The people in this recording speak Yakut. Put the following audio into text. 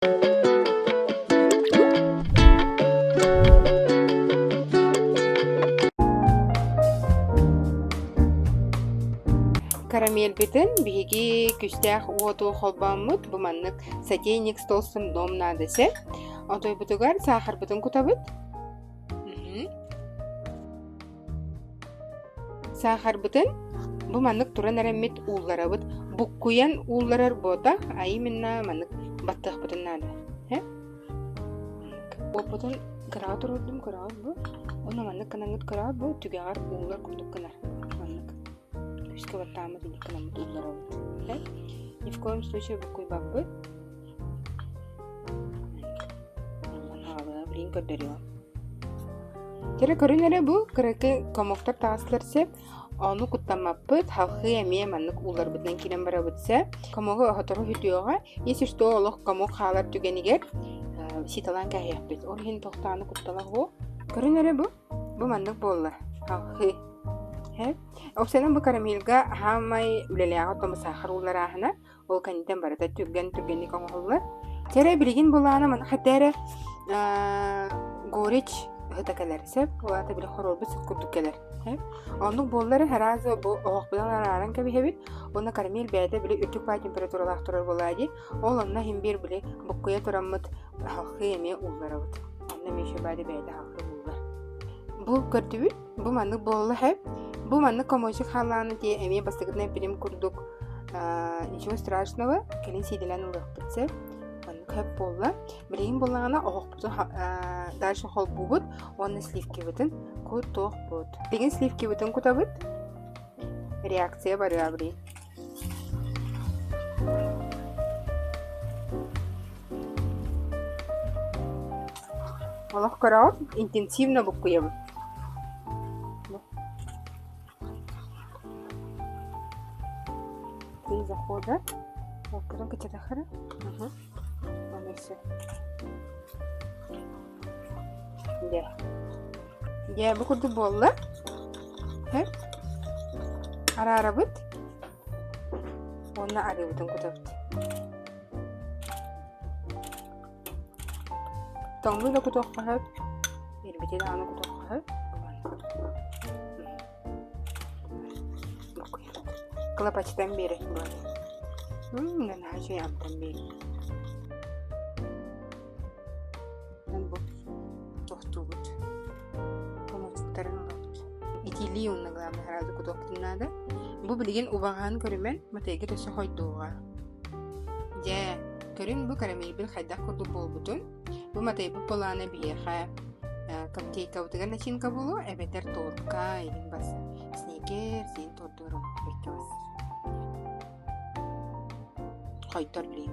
Карамельбытын биһиги күстээх уоту холбооммут бу маннык сотейник с толстым дном наада сөп. Отойбутугар саахарбытын кутабыт. Саахарбытын бу маннык туран эрэммит уулларабыт. Буккуйан уулларар буотах, а именно маннык баттыахпытын наада. Э? Уоппутун кыраҕа туруордум, кыраҕа бу. Ону маннык гынаҥҥыт кыраҕа бу түгэҕэр ууллар курдук гынар. Маннык. Күүскэ баттааммыт инник гынаммыт уулларабыт. Э? Ни в коем случае буккуйбаппыт. Билин көрдөрүөм. Кэрэ көрүн эрэ бу кыракый комоктор таҕыстылар сөп. Ону куттаммаппыт, халхыы эмиэ маннык ууларбытынан киирэн барабыт сөп. Комогу оһотору хүтүөҕэ, если что олох комок хаалар түгэнигэр ситалаан кээһиэхпит. Ол иһин тохтоону куттала суох. Көрүн эрэ бу, бу маннык буолла. Халхыы. Опсанан бу карамельга хаамай үлэлээҕи оттон саахар уулларааһына Ол кэнниттэн барыта түргэн-түргэнник оҥоһуллар. Чэрэ билигин булаана маны хата эрэ горечь ыһыта кэлэр сөп. Ол аата били хоруолбут сыт курдук кэлэр. Оннук буоллар сразу бу оһохпутун арааран кэбиһэбит. Уонна карамель бэйэтэ били үрдүк баай температуралаах турар буолаа дии. Ол онно иһин биир били буккуйа тураммыт халхыы эмиэ уулларабыт. Онно эмиэ еще баады бэйэтэ халхыы ууллар. Бу көрдүбүт. Бу маннык буолла һэ. Бу маннык комочек халааны дии эмиэ бастакытынан эппитим курдук ничего страшного, кэлин сиидэлээн ылыахпыт сөп. Маннык хөп буолла. Билигин буоллаҕына оһохпутун дальше холбуубут уонна сливкибытын кутуохпут. Билигин сливкибытын кутабыт. Реакция барыа билигин. Олох көрөҕүт, интенсивно буккуйабыт. Три захода. Оппутун кычатахара. Аны все. Дьэ. Дьэ, бу курдук буолла. Араарабыт. Уонна арыыбытын кутабыт. Тоҥну да кутуохха сөп, ирбити даҕаны кутуохха сөп. Кылапачытан биэрэр буолар. Наһаа үчүгэй амтан биэрэр. Бу тохтуубут. Комочуктарын ылабыт. Итилии уонна главное сразу кутуохпутун наада. Бу билигин убаҕаһын көрүмэн, матайгыт өссө хойдуоҕа. Дьэ, көрүҥ бу карамельбин хайдах курдук буолбутун. Бу матайбыт былаана биһиэхэ каптейкабытыгар начинка буолуо эбэтэр тортка илин бас сникер син тордугар бэккэ бас. Хойтор билигин.